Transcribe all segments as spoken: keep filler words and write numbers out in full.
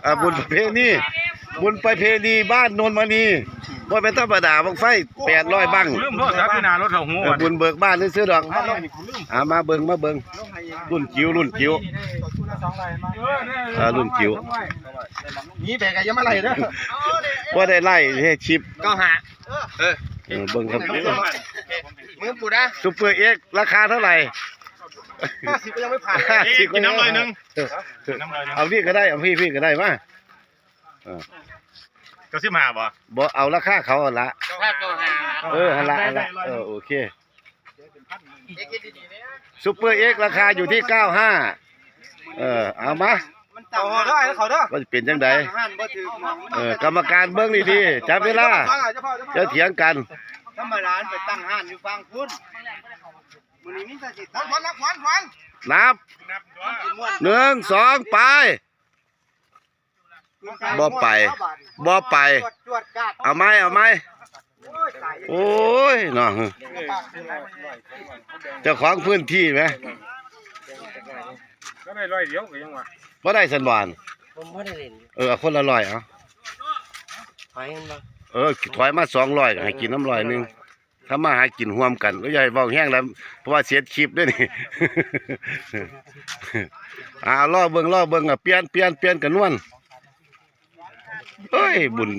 อ่า บุญประเพณี บุญประเพณีบ้านโนนมณี บ่เป็นธรรมดา บั้งไฟแปดร้อยบั้ง ลืมโทรศัพท์อยู่หน้ารถเขาหู เออ บุญเบิกบ้านซื่อๆดอก อ่า มาเบิ่ง มาเบิ่ง รุ่นจิ๋ว รุ่นจิ๋ว อ่า รุ่นจิ๋ว นี่แบกยังมาไล่เด้อ บ่ได้ไล่ เฮ็ดคลิป เก้าห้า เออ เออ เบิ่งครับ มือปูนะ ซุปเปอร์เอ็กซ์ ราคาเท่าไหร่ ห้าสิบก็ยังไม่ผ่าน ห้าสิบก็ยังไม่ผ่าน กินน้ำลอยหนึ่ง เออ กินน้ำลอยหนึ่ง เอาพี่ก็ได้ เอาพี่ พี่ก็ได้มา เออ เก้าสิบห้าบ่ บ่ เอาราคาเขาหั่นละ เก้าห้า เออ หั่นละ หั่นละ เออ โอเค ซุปเปอร์เอ็กซ์ ราคาอยู่ที่เก้าห้า เออ เอามา มันต่างเขาเด้อ เขาเด้อ ว่าสิเป็นจังใด ต่างห้านบ่ถือหม่อง เออ กรรมการเบิ่งดีๆ จับเวลา เจ้าพ่อ เจ้าพ่อ อย่าเถียงกัน ธรรมดาไปตั้งห้านอยู่ฝั่งพุ้น มื้อนี้มีแต่สิตั้ง ขวัญ ขวัญ ขวัญ นับ หนึ่ง สอง ไป บ่ไป บ่ไป จวดจาด เอาไหม เอาไหม โอ้ย ตาย โอ้ย เนาะ เจ้าของพื้นที่ไหม ก็ได้ร้อยเดียวก็ยังว่า บ่ได้สันบาน ผมบ่ได้เล่น เออ เอาคนละร้อย เอา ถอยกันบ่ เออ ถอยมาสองร้อย ให้กินน้ำร้อยหนึ่ง ทำมาหากินร่วมกัน ก็อย่าให้เว้าแฮงแล้ว เพราะว่าเสียคลิปเด้อนี่ อ่า รอเบิ่ง รอเบิ่ง อ่ะ เปลี่ยน เปลี่ยน เปลี่ยนกันนวล เอ้ย บุญ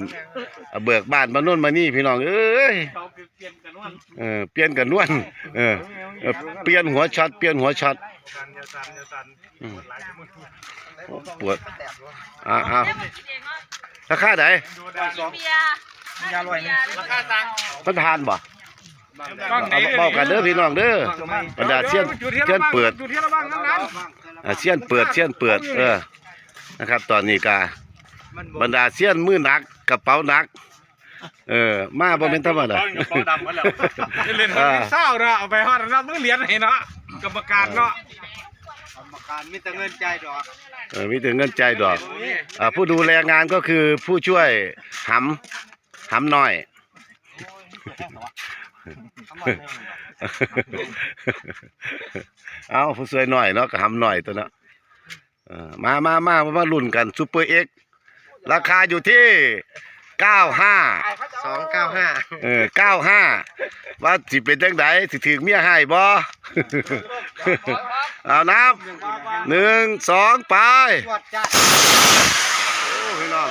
อ่ะ เบิกบ้านมานนมานี่ พี่น้องเอ้ย เออ เปลี่ยนกันนวล เออ เออ เปลี่ยนหัวช็อต เปลี่ยนหัวช็อต อืม โอ้ ปวด อ่า อ่า ราคาไหน เบียร์ ราคาต่าง มันทานบ่ เอาเว้ากันเด้อพี่น้องเด้อ บรรดาเซียน เซียนเปิด อยู่ที่ระหว่างนั้นนะ อ่า เซียนเปิด เซียนเปิด เออ นะครับ ตอนนี้ก็ บรรดาเซียนมือหนัก กระเป๋าหนัก เออ มาบ่เป็นธรรมดา กระเป๋าดำหมดแล้ว เล่น เออ เศร้าเนาะ เอาไปฮอดรับมือเหรียญให้เนาะ กรรมการเนาะ กรรมการมีแต่เงินใจดอก เออ มีแต่เงินใจดอก อ่า ผู้ดูแลงานก็คือผู้ช่วยหำ หำหน่อย เอาผู้ช่วยหน่อยเนาะ ก็หำหน่อยตัวเนาะ เออ มา มา มา มาลุ้นกัน ซุปเปอร์เอ็กซ์ ราคาอยู่ที่ เก้าห้า สองเก้าห้า เออ เก้าห้า ว่าสิเป็นจังใด สิถืกเมียให้บ่ เอานับ หนึ่ง สอง ไป จวดจ้า โอ้ พี่น้อง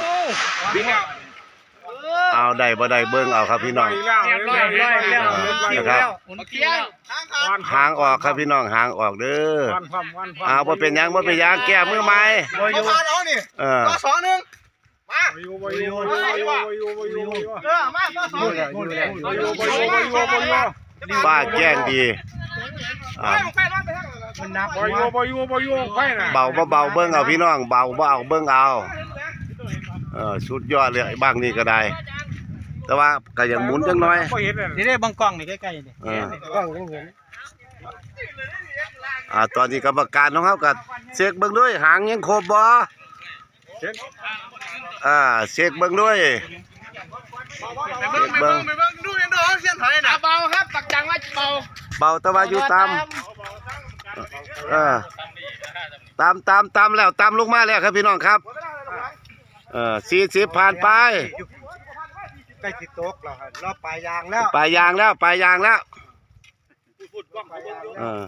เอาได้บ่ได้เบิ่งเอาครับพี่น้อง เรียบร้อย เรียบร้อย นะครับ หางออกครับพี่น้อง หางออกเด้อ วันพร้อม วันพร้อม เอาบ่เป็นหยัง บ่เป็นหยัง แก้มือใหม่ บ่อยู่ เออ ต่อสองหนึ่ง มา บ่อยู่ บ่อยู่ บ่อยู่ บ่อยู่ บ่อยู่ เออ มา ต่อสอง อยู่แล้ว อยู่แล้ว อยู่แล้ว อยู่แล้ว อยู่แล้ว ฟ้าแจ้งดี อ่า มันหนัก บ่อยู่ บ่อยู่ บ่อยู่ ไฟน่ะ เบาบ่เบาเบิ่งเอาพี่น้อง เบาบ่เอาเบิ่งเอา เออ สุดยอดเลย ไอ้บ้างนี่ก็ได้ แต่ว่าก็ยังหมุนจังน้อย บ่เห็นเลย นี่เด้ เบิ่งกล้องนี่ใกล้ๆนี่ เออ กล้องยังเห็น อ่า ตอนนี้กรรมการของเขาก็เช็คเบิ่งด้วย หางยังครบบ่ เช็ค อ่า เช็คเบิ่งด้วย เช็คเบิ่ง ไปเบิ่ง ไปเบิ่ง ดูเห็นดอกเสี้ยนไถน่ะ เบาครับ ปักจังว่าเบา เบาแต่ว่าอยู่ต่ำ เออ ต่ำ ต่ำ ต่ำแล้ว ต่ำลงมาแล้วครับพี่น้องครับ เออ สี่สิบ ผ่านไป ใกล้สิตกแล้วครับ รอบปลายยางแล้ว ปลายยางแล้ว ปลายยางแล้ว เออ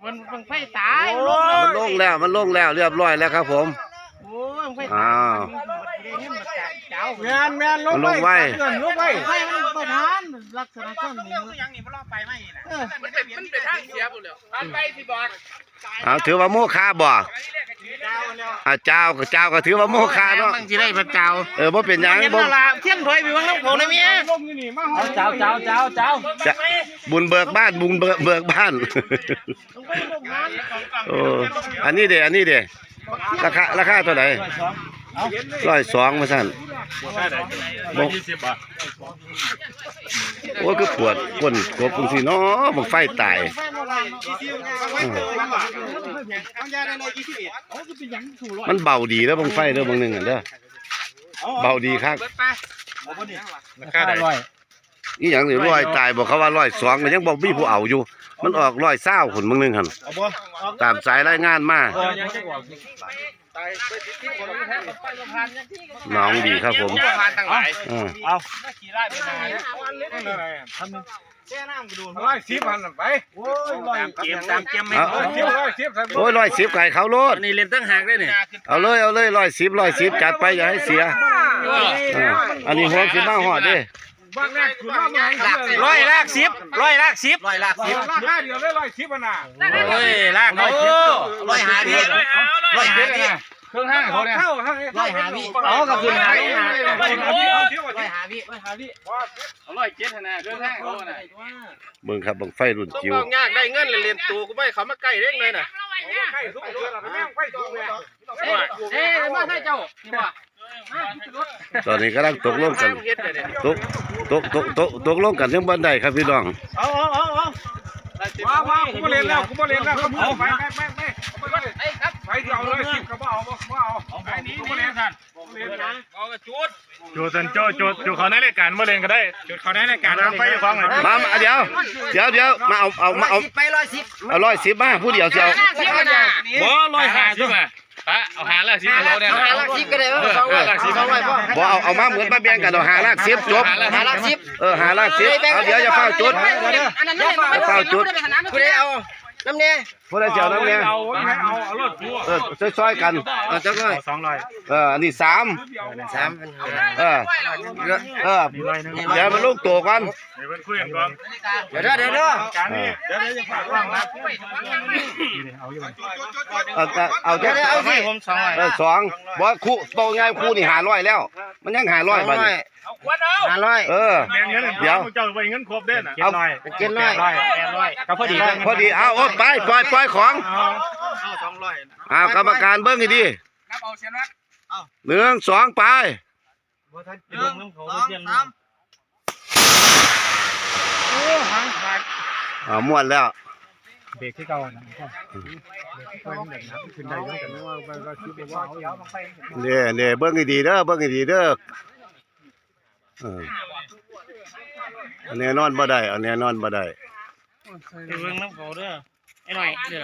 มัน มันไฟตาย โอ้ มันลงแล้ว มันลงแล้ว เรียบร้อยแล้วครับผม โอ้ย มันไฟตาย อ้าว มันเด้งมันจากเจ้า แม่น แม่น ลง มันลงไว ไว เพื่อน ลงไว ไฟมันบ่ทัน ลักษณะเครื่องนี้ เออ มันเป็น มันเป็นทางเสียหมดเลย เอา ถือว่าโมฆะบ่ อ่า เจ้าก็ เจ้าก็ถือว่าโมฆะเนาะ มันสิได้พระเจ้า เออ บ่เป็นหยัง เห็น บ่ แล้วล่ะ เที่ยงถอยไปเบิ่งน้ำโขงได้ไหม เจ้า เจ้า เจ้า เจ้า จะ บุญเบิกบ้าน บุญเบิก เบิกบ้าน โอ้ อันนี้เด้ อันนี้เด้ ราคา ราคาเท่าไหร่ ร้อยสอง ว่าซั่น บ่ โอ้ย คือปวดก้นกบจังซี่เนาะ บั้งไฟตาย อืม มันเบาดีเด้อ บั้งไฟเด้อ บั้งหนึ่งอะเด้อ เบาดีครับ ราคาใด ร้อย อีหยังนี่ร้อยตายบอกเขาว่าร้อยสองก็ยังบอกมีผู้เอาอยู่ มันออกร้อยเศร้าคนมึงหนึงหัน เอาบ่ ตามสายรายงานมา เอายังจะออก น้องดีครับผม ผ่านทางไหน เออ เอา ขี่ไล่ไปไหน ร้อยสิบพันไป โอ้ยร้อย ตามเกมตามเกมไม่ เอาร้อยสิบร้อยสิบ โอ้ยร้อยสิบไก่เขาโลด อันนี้เล่นตั้งหากได้เนี่ย เอาเลยเอาเลยร้อยสิบร้อยสิบจัดไปอย่าให้เสียเอออันนี้หกสิบมาหอดเด้ บ้านแรกคือว่าไง ร้อยลากสิบร้อยลากสิบ ร้อยลากสิบ ราคาเดียวเลยร้อยสิบอ่ะนะ เฮ้ยลากโอ้ ร้อยห้าสิบร้อยห้าสิบ เครื่องห้างเขาเนี่ย เข้าห้าง ร้อยห้าสิบ เอากับคืนหา ร้อยห้าสิบ ร้อยห้าสิบร้อยห้าสิบ ร้อยเจ็ดนะเครื่องห้างเขาน่ะ เบิ่งครับบังไฟรุ่นจิ๋ว ต้องยากได้เงินเลยเรียนตัวกูไม่เขามาใกล้เร่งเลยน่ะ ใกล้ทุกเดือนแล้วก็แม่งไปทุกเดือน เอ้ยมาใส่เจ้านี่ว่า ตอนนี้กำลังตกลงกัน เฮ็ดเลยเนี่ย ตกตกตกตกตกลงกันยังบ่ได้ครับพี่น้อง เอาเอาเอาเอาว้าวว้าวกูมาเล่นแล้วกูมาเล่นแล้วครับผมไปไปไปไปไปไปเดี๋ยวร้อยสิบก็บ่เอาบ่เอาเอาไปนี้กูมาเล่นท่าน เอากระจุด โจสันโจโจโจเขาในรายการมาเล่นก็ได้ จุดเขาได้รายการ น้ำไฟอยู่ฟังหน่อย มามาเดี๋ยวเดี๋ยวเดี๋ยวมาเอาเอามาเอา ไปร้อยสิบ เอาร้อยสิบมาผู้เดียวเสียว บ่ร้อยห้าสิบอ่ะปะเอาหาละสิบเอาเนี่ย เอาหาลักสิบก็ได้เออสองร้อยสองร้อยพ่อ บ่เอาเอามาเหมือนมาแบ่งกันเอาหาลักสิบจบ หาลักสิบ เออหาลักสิบเอาเดี๋ยวอย่าเฝ้าจุด อันนั้นไม่ อย่าเฝ้าจุด ผู้ใดเอาน้ำเนี่ย ผู้ใดเสียวน้ำเนี่ย เอาเอาเอารถทัวร์ เออช่วยๆกัน เอาจักหน่อย สองร้อย เอออันนี้สาม สามพัน เออเออเดี๋ยวมันลงตัวกัน เดี๋ยวเพิ่นคุยกันก่อน เดี๋ยวเด้อเดี๋ยวเด้อ การนี้เดี๋ยวเดี๋ยวจะฝากว่างนะ เอาเอาเอา เดี๋ยวเดี๋ยวเอาสิผมสองร้อย เออสองบ่คู่โตง่ายคู่นี่หาร้อยแล้ว มันยังหาร้อยบาทนี่ ห้าร้อย เออ แบ่งเงิน เดี๋ยว เจ้าไปเงินครบเด้อน่ะ เอา เจ็ดร้อย ก็พอดี พอดีเอาโอ้ไปปล่อยปล่อยของ สองร้อย เอากรรมการเบิ่งให้ดี นับเอาเสียนัก หนึ่งสองไป หนึ่งสองสาม เอาม้วนแล้ว เบรกที่เก่านะ เนี่ยเนี่ยเบิ่งให้ดีเด้อเบิ่งให้ดีเด้อเอออันแน่นอนบ่ได้อันแน่นอนบ่ได้ เบิ่งน้ำเขาเด้อไอ้หน่อยเด้อ